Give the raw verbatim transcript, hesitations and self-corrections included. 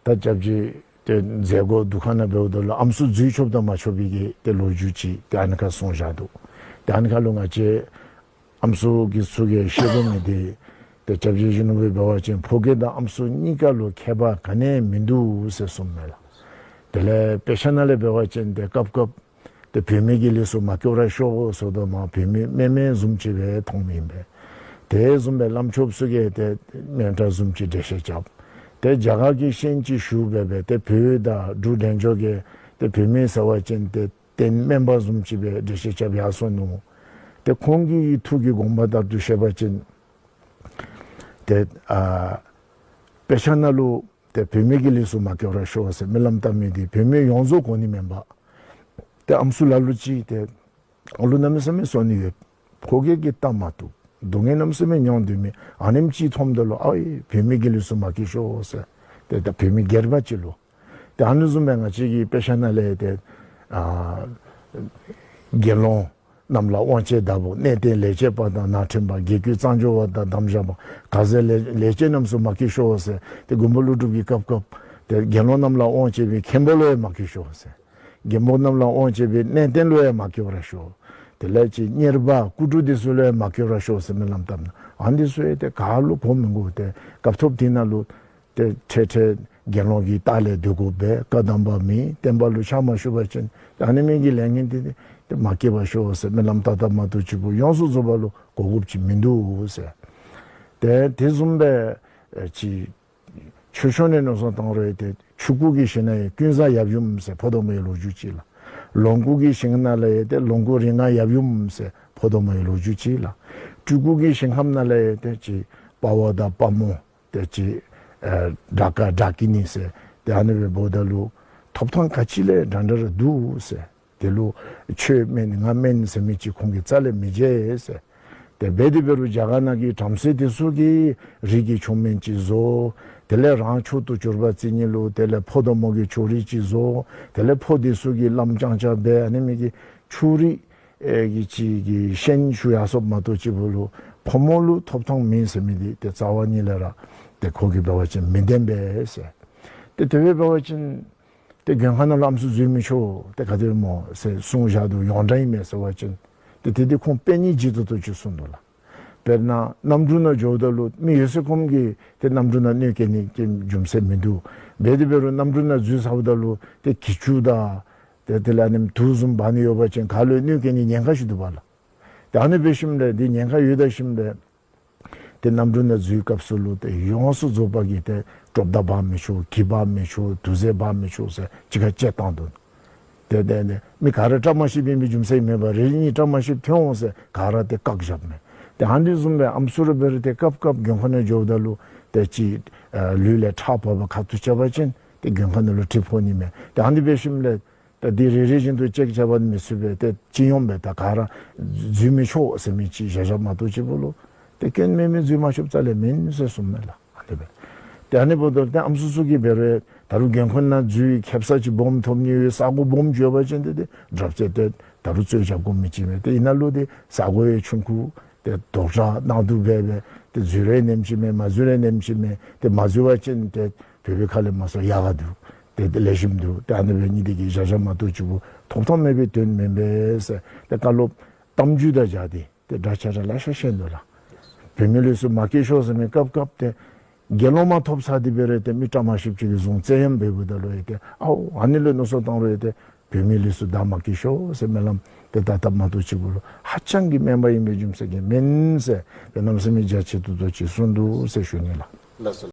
ད་སྐྱབས་རྗེ་ཏེ་མཛད་སྒོ་འདུ་ཁང་ནང་འབདཝ་ད་ལུ་ཨམ་སྲུ་འཛུལ་ཆོགཔ་དང་མ་ཆོག་པའི་གི་ཏེ་ལོ་རྒྱུས་ཅིག་ཏེ་ཨ་ནི་ཁར་གསུངས་བཞག་འདུག། ཏེ་ཨ་ནི་ཁར་ལུ་ང་བཅས་ཨམ་སྲུ་གི་ཚུ་གིས་ཤེས་དགོ་མི་འདི་ཏེ་སྐྱབས་རྗེ་ཡིད་བཞིན་ནོར་བུ་འབད་བ་ཅིན་ཕོ་སྐྱེས་དང་ཨམ་སྲུ་གཉིས་ཀ་ལུ་ཁྱད་པར་ག་ནི་ཡང་མིན་འདུག་ཟེར་གསུངམ་མས་ལགས། དེ་ལས་དཔེ་ཆ་ནང་ལས་འབད་བ་ཅིན་ཏེ་སྐབས་སྐབས་ཏེ་བུད་མེད་ཀྱི་ལུས་སུ་མ་སྐྱེ་བར་ཤོག་ཟེརཝ་ད་མར་བུད་མེད་དམན་དམན་བཟུམ་ཅིག་སྦེ་མཐོངམ་ཨིན་པས། དེ་བཟུམ་སྦེ་བླམ་ཆོསཔ་ཚུ་གིས་ཏེ་དམན་དྲགས་བཟུམ་ཅིག་འགྲེལ་བཤད་རྐྱབ། ཏེ་རྒྱ་གར་གྱི་ཤན་ཅིག་ཞུ་སྦེ་སྦེ་ཏེ་བོད་དང་འབྲུག་འབྲས་ལྗོངས་ཀྱི་ཏེ་བུད་མེད་ཟེར་བ་ཅིན་ཏེ་རྟེན་དམན་པ་བཟུམ་ཅིག་སྦེ་འགྲེལ་བཤད་རྐྱབ་ཡར་སོ་ནུག། ཏེ་ཁོང་གི་ཐུགས་ཀྱི་དགོངས་པ་ལྟར་དུ་བཤད་པ་ཅིན་ཏེ་ཨ་དཔེ་ཆ་ནང་ལུ་ཏེ་བུད་མེད་ཀྱི་ལུས་སུ་མ་སྐྱེ་བར་ཤོག་ཟེར་སྨོན་ལམ་བཏབ་མི་འདི་བུད་མེད་ཡོངས་རྫོགས་གོ་ནི་མེན་པར་ཏེ་ཨམ་སྲུ་ལ་ལུ་ཅིག་ཏེ་ཨ་ལུ་གནམ་མེད་ས་མེད་གསོ་ནི་ཡོད། ཕོ་སྐྱེས་ཀྱིས་བལྟ་མ་བཏུབ། སྡུག་བསྔལ་གནམ་མེད་ས་མེད་མྱོང་སྡོད་མི་ཨ་ནེམ་ཅིག་མཐོངམ་ད་ལུ་ཨའི་བུད་མེད་ཀྱི་ལུས་སུ་མ་སྐྱེ་ཤོག་ཟེར། ཏེ་ད་བུད་མེད་སྒེར་པ་ཅིག་ལུ། ཏེ་ཨ་ནི་བཟུམ་སྦེ་ང་བཅས་ཀྱི་དཔེ་ཆ་ནང་ལས་ཏེ་ཨ་དགེ་སློང་རྣམས་ལ་དབང་བྱེད་བདག་པོ། གནས་བརྟན་ལས་བྱེད་པ་དང་ནང་ཁྲིམས་པ། དགེ་བསྐོས་གཙང་སྦྱོར་བ་དང་དམ་བཅའ་བ། ག་ཟེར་ལས་ལས་བྱེད་རྣམས་སུ་མ་སྐྱེ་ཤོག་ཟེར། ཏེ་མགོན་པོ་ཀླུ་སྒྲུབ་ཀྱིས་སྐབས་སྐབས་ཏེ་དགེ་སློང་རྣམས་ལ་དབང་བྱེད་པའི་མཁན་པོ་ལུ་ཡང་མ་སྐྱེ་ཤོག་ཟེར། རྒན་པོ་རྣམས་ལ་དབང་བྱེད་པའི་གནས་བརྟན་ལུ་ཡང་མ་སྐྱེ་བར་ཤོག། དེ་ལས་ཅིག་གཉེར་པ་སྐུ་དྲུང་འདི་ཚུ་ལུ་ཡང་མ་སྐྱེ་བར་ཤོག་ཟེར་སྨོན་ལམ་བཏབ་ནུག། ཨ་ནི་འདི་ཚུ་ཡང་ཏེ་ག་ལུ་གོ་མི་དགོ། ཏེ་སྐབས་ཐོབ་འདི་ནང་ལུ་ཏེ་ཁྲེ་ཁྲེ་དགེ་སློང་གི་ལྟག་ལས་སྡོད་དགོ་པས། བཀའ་གདམས་པ་མེད། བསྟན་པ་ལུ་ཕྱག་མ་ཞུ་བ་ཅིན་ཏེ་ཨ་ནི་མི་གི་ལས་ངན་འདི་ཏེ་མ་སྐྱེ་བར་ཤོག་ཟེར་སྨོན་ལམ་བཏབ་བཏབ་མ་གཏོགས་ཅིག་པོ་ཡོངས་སུ་རྫོགས་པ་ལུ་གོ་དགོཔ་ཅིག་མིན་འདུག་ཟེར། ཏེ་དེ་བཟུམ་སྦེ་ཨེ་ཅིག་ཆོས་ཕྱོགས་ནས་མནོ་བསམ་བཏང་རུང་ཏེ་ཆོས་སྐུ་གི་ཞིང་ན་ཡང་ཀུན་བཟང་ཡབ་ཡུམ་ཟེར་ཕོ་དང་མོའི་ལོ་རྒྱུས་ཅིག་ལགས། ལོངས་སྐུ་གི་ཞིང་ནང་ལས་ཡང་ཏེ་ལོངས་སྐུ་རིགས་ལྔ་ཡབ་ཡུམ་ཟེར་ཕོ་དང་མོའི་ལོ་རྒྱུས་ཅིག་ལགས། སྤྲུལ་སྐུ་གི་ཞིང་ཁམས་ནང་ལས་ཡང་ཏེ་ཅིག་དཔའ་བོ་དང་དཔའ་མོ་ཏེ་ཅིག་ཨེ་དགྲ་དཀར་དགྲ་ཀི་ནི་ཟེར་ཏེ་ཨ་ནི་སྦེ་འབདཝ་ད་ལུ་ཐོབ་ཐང་ག་ཅི་ལས་འདྲ་འདྲ་ར་འདུག་ཟེར། དེ་ལུ་ཁྱོད་དམན་ང་དམན་ཟེར་མི་ཅིག་ཁོང་གིས་རྩ་ལས་མི་བརྗེད་ཟེར། ཏེ་འབད་དེ་འབད་རུང་རྒྱ་གར་ནང་གི་བྲམ་ཟེ་དེ་ཚུ་གིས་རིགས་ཀྱི་མཆོག་དམན་ཅིག་བཟོ། དེ་ལས་རང་མཆོག་ཏུ་གྱུར་པ་རྩི་ནི་ལུ་དེ་ལས་ཕོ་དང་མོ་གི་ཕྱོགས་རིས་ཅིག་བཟོ། དེ་ལས་ཕོ་དེ་ཚུ་གིས་བླམ་རྐྱང་རྐྱང་འབད། ཨ་ནི་མི་གི་ཕྱོགས་རིས་ཨེ་གི་ཅིག་གི་ཤན་ཞུ་ཡར་སོཔ་མ་གཏོགས་ཅིག་པོ་ལུ་ཕོ་མོ་ལུ་ཐོབ་ཐང་མེད་ཟེར་མི་འདི་ཏེ་རྩ་བ་ཉིད་ལས་ར་ཏེ་ཁོ་གིས་འབད་བ་ཅིན་མི་བདེན་པས་ཟེར། ཏེ་དེ་སྦེ་འབད་བ་ཅིན་ཏེ་མགོན་ཁང་ནང་ལུ་ཨམ་སྲུ་འཛུལ་མི་ཆོག། ཏེ་ག་དེ་སྦེ་སྨོ་ཟེར་གསུངས་བཞག་འདུག། ཡོངས་གྲགས་ཨིན་མས་ཟེར་བ་ཅིན་ཏེ་དེ་འདི་ཁོང་དཔེ་ནི་ཇི་ལྟ་ལྟར་ཅིག་གསུངས་འདུག་ལགས། དཔེར་ན་གནམ་གྲུ་ནང་འགྱོཝ་ད་ལུ་མི་ཡོད་ཚད་ཀུན་གྱིས་ཏེ་གནམ་གྲུ་ནང་གནོད་སྐྱེལ་ནི་གི་རྒྱུ་མཚན་མིན་འདུག། འབད་དེ་འབད་རུང་གནམ་གྲུ་ནང་འཛུལ་ཚརཝ་ད་ལུ་ཏེ་གྱི་ཅུ་དང་ཏེ་དེ་ལས་ཨ་ནེམ་དུག་བཟུམ་འབག་ནི་ཡོད་པ་ཅིན་ག་ལུ་ཡང་གནོད་སྐྱེལ་ནི་ཉེན་ཁ་ཅིག་འདུག་པ་ལགས། ཏེ་ཨ་ནི་འབད་ཞིནམ་ལས་འདི་ཉེན་ཁ་ཡོད་ད་ཞིནམ་ལས་ཏེ་གནམ་གྲུ་ནང་འཛུལ་བའི་སྐབས་སུ་ལུ་ཏེ་ཡོངས་སུ་རྫོགས་པ་གིས་ཏེ་གྲོབ་ད་འབག་མི་ཆོག། གྱི་འབག་མི་ཆོག། དུག་རྫས་འབག་མི་ཆོག་ཟེར་ཅིག་ཁར་བཅད་བཏང་འདུག། ཏེ་དེ་ནི་མི་ག་ར་བཀྲ་མ་ཤིསཔ་ཨིན་པའི་རྒྱུ་མཚན་མེད་པར་རེ་གཉིས་བཀྲ་མ་ཤིསཔ་ཐོན་འོང་ཟེར་ག་ར་ཏེ་བཀག་བཞགཔ་མས། ཏེ་ཨ་ནི་བཟུམ་སྦེ་ཨམ་སྲུ་ར་འབད་རུང་ཏེ་སྐབས་སྐབས་མགོན་ཁང་ནང་འགྱོཝ་ད་ལུ་ཏེ་ཅིག་ཨ་ལུས་ལས་ཁྲག་འབབ་པ་ཁ་ཐུག་རྐྱབ་པ་ཅིན་ཏེ་མགོན་ཁང་ནང་ལུ་གྲིབ་ཕོག་ནི་མས། ཏེ་ཨ་ནི་འབད་ཞིནམ་ལས་ད་འདི་རེ་རེ་བཞིན་དུ་ཅེཀ་རྐྱབ་པར་མི་ཚུགས་པས། ཏེ་སྤྱི་ཡོངས་སྦེ་ད་ག་ར་འཛུལ་མི་ཆོག་ཟེར་མི་ཅིག་བཞག་བཞགཔ་མ་གཏོགས་ཅིག་པོ་ལུ་ཏེ་སྐྱོན་མེད་མི་འཛུལ་མ་ཆོགཔ་རྩ་ལས་མེན་ཟེར་གསུངམ་མས་ལགས། ཨ་ནི་སྦེ་ཏེ་ཨ་ནི་འབདཝ་ད་ཏེ་ཨམ་སྲུ་ཚུ་གིས་འབད་རུང་ད་རུང་མགོན་ཁང་ནང་འཛུལ་ཁེབ་ས་ཅིག་སྦོམ་ཐོབ་ནི་ཡོད། ས་གོ་སྦོམ་ཅིག་ཡོད་པ་ཅིན་ཏེ་ཏེ་དྲག་ཅིག་ཏེ་ད་རུང་རྩོད་རྐྱབ་དགོ་མི་ཅིག་མས། ཏེ་ཨིན་ན་ལུ་ཏེ་ས་གོ་ཡང་ཆུང་ཀུ་ཏེ་དོག་དྲགས་ནང་དུ་སྦེ་སྦེ་ཏེ་འཛུལ་རུང་ཨིན་ནེམ་ཅིག་མས། མ་འཛུལ་རུང་ཨིན་ནེམ་ཅིག་མས། ཏེ་མ་འཛུལ་བ་ཅིན་ཏེ་བོད་པའི་ཁ་ལས་མར་སོང་ཡག་ག་འདུག། ཏེ་ཏེ་ལེགས་ཤོམ་འདུག། ཏེ་ཨ་ནི་སྦེ་ནི་འདི་གིས་བཞག་བཞགཔ་མ་གཏོགས་ཅིག་པོ་ཐོབ་ཐང་མེད་པའི་དོན་མེན་པས་ཟེར་ཏེ་བཀའ་སློབ་གཏམ་རྒྱུད་དང་སྦྱར་ཏེ་ཏེ་སྒྲ་ཆ་ཆ་ལེ་ཤ་བཤད་འདུག་ལགས། བུད་མེད་ལུས་སུ་མ་སྐྱེ་ཤོག་ཟེར་མི་སྐབས་སྐབས་ཏེ་དགེ་སློང་མ་ཐོབ་ཚར་ཏེ་འབད་རུང་ཏེ་མི་བཀྲ་མ་ཤིསཔ་ཅིག་གིས་བཟུང་བཙན་གཡེམ་འབདཝ་ད་ལུ་ཡང་ཏེ་ཨའོ་ཨ་ནི་ལུ་མནོ་བསམ་བཏང་རུང་ཡང་ཏེ་བུད་མེད་ལུས་སུ་བདག་མ་སྐྱེ་ཤོག་ཟེར་སྨོན་ལམ་ཏེ་བཏབ་བཏབ་མ་གཏོགས་ཅིག་པོ་ལུ་ཧ་ཅང་གི་དམན་པ་ཨིན་པའི་རྒྱུ་མཚན་གྱིས་མེན་ཟེར་ཏེ་གནམ་མེད་ས་མེད་རྒྱ་ཆེ་ཏོག་ཏོ་ཅིག་གསུངས་འདུག་ཟེར་ཞུ་ནི་ལགས། ལགས་སོ།